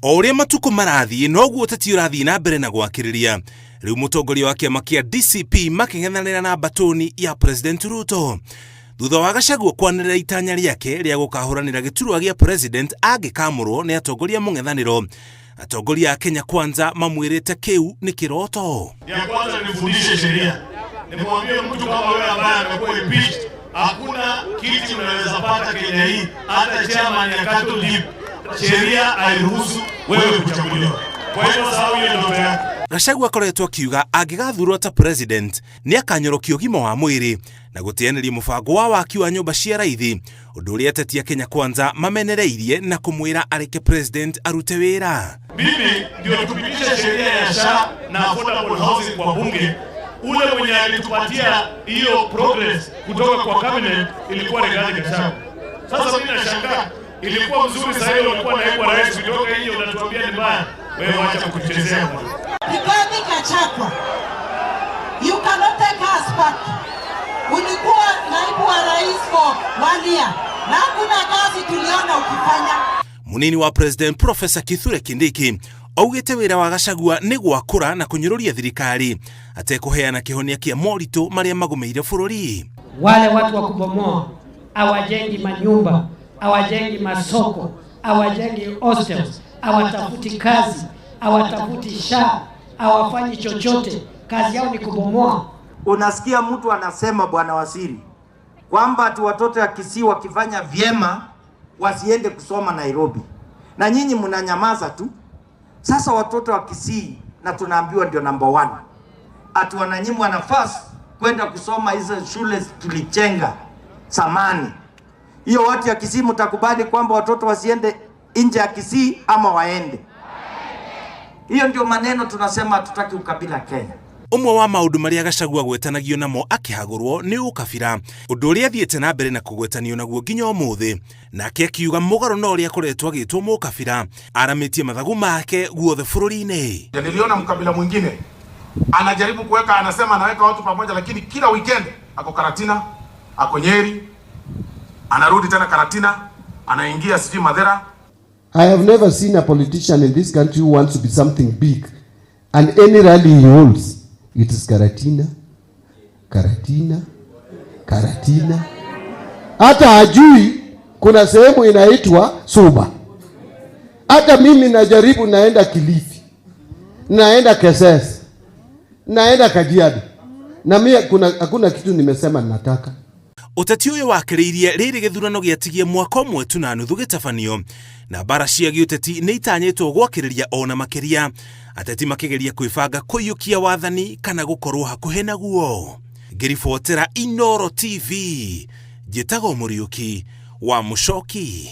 O ũrĩa matukũ marathiĩ noguo ũteti ũrathiĩ na mbere na gwakĩrĩria. Rĩu mũtongoria wa kĩama kĩa DCP makĩng'ethanĩra na mbatũni ya President Ruto. Thutha wa Gachagua kwanĩrĩra itanya rĩake rĩa gũkahũranĩra gĩturwa gĩa president angĩkamũrwo nĩ atongoria mũng'ethanĩro, atongoria a Kenya Kwanza mamwĩrĩte kĩu nĩ kĩroto. Ya kwanza nifundishe sheria, nimwambie mtu kama wewe ambaye amekuwa impeached, hakuna kiti unaweza pata Kenya hii, hata chairman ya cattle dip, sheria hairuhusu wewe kuchaguliwa. Kwa hivyo sahau hiyo ndoto yako. Gachagua akoretwo akiuga angĩgathurwo ta president nĩ akanyorokia ũgima wa mwĩrĩ na gũteanĩria mũbango wa waki wa nyũmba cia raithi, ũndũ ũrĩa ateti a Kenya Kwanza mamenereirie na kũmwĩra areke president arute wĩra. Mimi ndio tupitishe sheria ya SHA na affordable housing kwa bunge. Ule mwenye alitupatia hiyo progress kutoka kwa cabinet ilikuwa Rigathi Gachagua. Sasa mimi nashangaa, ilikuwa mzuri sasa hiyo ulikuwa naibu wa rais, kutoka hiyo unatuambia ni mbaya. Wewe wacha kutuchezea bwana. Rigathi Gachagua, you cannot take us back. Ulikuwa naibu wa rais for one year na hakuna kazi tuliona ukifanya. Munini wa president Professor Kithure Kindiki augĩte wĩra wa Gachagua nĩ gwakũra na kũnyũrũria thirikari atekũheana kĩhonia kĩa moritũ marĩa magũmĩire bũrũri. Wale watu wa kubomoa hawajengi manyumba, hawajengi masoko, hawajengi hostels, hawatafuti kazi, hawatafuti SHA, hawafanyi chochote. Kazi yao ni kubomoa. Unasikia mtu anasema, bwana waziri, kwamba ati watoto ya Kisii wakifanya vyema wasiende kusoma Nairobi, na nyinyi mnanyamaza tu. Sasa watoto wa Kisii na tunaambiwa ndio number one, ati wananyimwa nafasi kwenda kusoma hizo shule tulijenga zamani. Hiyo watu ya Kisii mtakubali kwamba watoto wasiende nje ya Kisii ama waende? Hiyo ndio maneno tunasema hatutaki ukabila Kenya. Ũmwe wa maũndũ marĩa Gachagua agwetanagio namo akĩhagũrwo nĩ ũkabira, ũndũ ũrĩa athiĩte na mbere na kũgwetanio naguo nginya ũmũthĩ. Nake akiuga mũgarũ na ũrĩa akoretwo agĩtwo mũkabira, aramĩtie mathagu make guothe bũrũri-inĩ. Niliona mkabila mwingine anajaribu kuweka, anasema anaweka watu pamoja, lakini kila weekend ako Karatina, ako Nyeri, anarudi tena Karatina, anaingia sijui Mathira. I have never seen a politician in this country who wants to be something big, and any rally he holds, it is Karatina, Karatina, Karatina. Hata hajui kuna sehemu inaitwa Suba. Hata mimi najaribu, naenda Kilifi, naenda Kesesi, naenda Kajiado, na mimi kuna hakuna kitu nimesema nataka. Ũteti ũyũ wakĩrĩirie rĩrĩ gĩthurano gĩatigie mwaka ũmwe tu na nuthu gĩtabanio, na mbara cia gĩũteti nĩ itanyĩtwo gwakĩrĩria ona makĩria, ateti makĩgeria kwĩbanga kũiyũkia wathani kana gũkorwo hakuhĩ naguo. Ngĩribotera Inooro TV, njĩtagwo Mũriũki wa Mũcoki.